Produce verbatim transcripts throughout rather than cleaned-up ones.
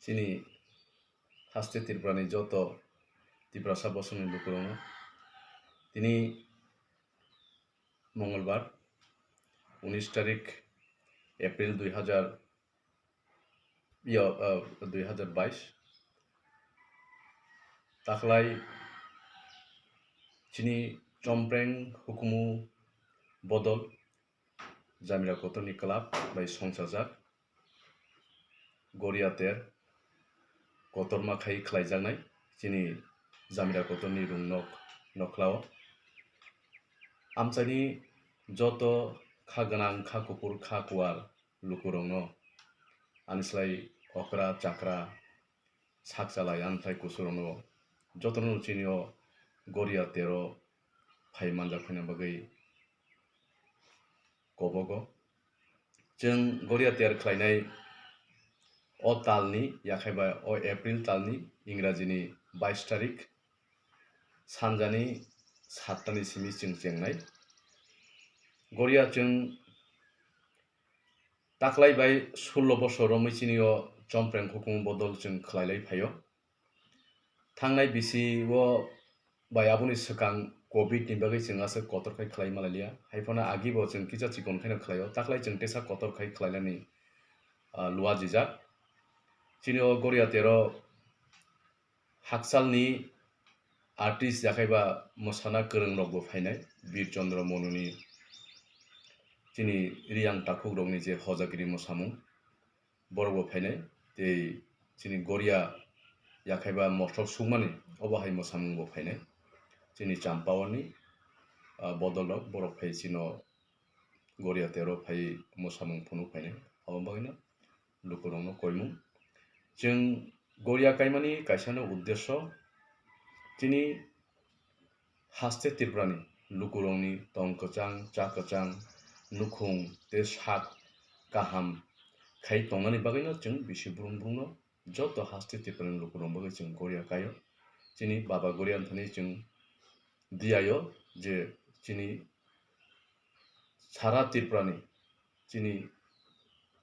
Chini haste Tripurani joto Tiprasa bosongni lukurokno tini Mongolbar, unis tarik April dui hajar, yo, ah, dui hajar bais. Taklai chini Chompreng hukumu bodol Jamira Kotorni club bai songchajak Goria ter kotorma khai khlaijaknai chini Jamira Kotorni rung nok nokhlao. Amchaini joto kha gwnang, kha kuphur, kha kuar lukurokno, ani slai okra, chakra, sak chalai, ani slai kusurokno jotono chini o Goria tero phai manjak phaina bagwi kobogo. Chwng Goria tiyar khlainai o talni, yakhaiba o April talni, Ingrajini bais tarik, sanjani sattani simi chwng chengnai. Goria chwng taklai bai sullo bosor romwi chini o Chompreng hukumu bodol chwng khlailai phaio. Thangnai bisi o bai aboni swkang covid ni bagwi chwng aswk kotor khai khlai malailia. Haiphano agi bo chwng kisa chikon khaino khlaio. Taklai chwng tesa kotor khai khlailani, ah, luajijak. Chini o Goria tero hakchalni artist yakhaiba mwsana kwrwng rokbo phainai. Bir Chandra Monuni chini riyang takhuk rokni je hojagiri mwsamung. Borokbo phainai, tei chini Goria yakhaiba mothok sukmani, obo hai mwsamungbo phainai. Chini Champaorni, ah, bodolrok, borok phai chino Goria tero phai mwsamung phunuk phainai. Abo bagwino lukurokno koimung. Chwng Goria kaimani kaisano uddesyo, chini haste Tripurani lukurokni tong kwchang, cha kwchang, nukhung tei sak kaham khai tongnani bagwino chwng bisi brung brungno joto haste Tripurani lukurokni bagwi chwng Goria kaio. Chini Baba Goria wngthani chwng diyaio je chini sara Tripurani, chini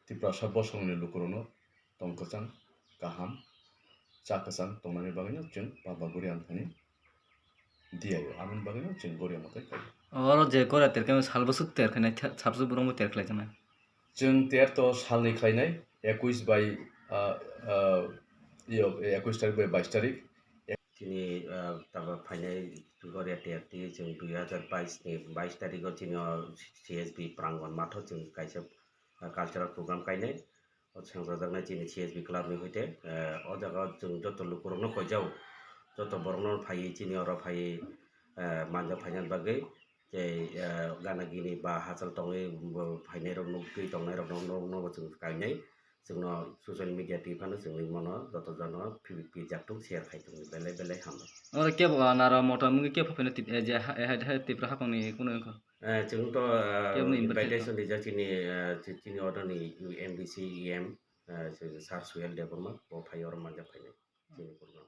Tiprasa bosongni lukurokno tong kwchang, kaham, cha kwchang tongnani bagwino chwng Baba Goria wngthani diyaio, aboni bagwino chwng Goria mwtai kaio. Oro je Goria terkhe sal bwswk terkhe nai, sal bwswk borok bo terkhlai khe nai? Chwng ter to salni khlainai, ekuis bai, ah, ah, iyo, ekuis tarik bai bais tarik. Chini, ah, tabuk phainai Goria ter twi chwng dui hajar bais ni bais tarikh o chini o C S B prangon matho chwng kaisa, ah, cultural program kainai. O chwngsajaknai chini C S B club ni hoite, ah, o jaga o chwng joto lukurokno koijao, joto borokno phaiwi chini oro phaiwi, ah, manja phaina bagwi. Tei, eh, gana gini ba hachal tongwi bo phainairok nukgwi tongnairokno, norokno bo chwng kainai. Chwngno social media twi phano chwngwi mano joto jono phi-, phi jak tung, share khai tung, belai belai hambai. Oro kebo, ah, naro motom wngwi kebo phano tip-, eh, je ha, eh, ha, ha, Tipra hapangni kuno wngkha? Eh, chwng to, eh, kebo no invite invitation khaikha? Rijak chini, eh, chi-, chini oroni M D C E M, eh, chini Sir Suhel Debbarma, bo phai oro manja phainai chini program.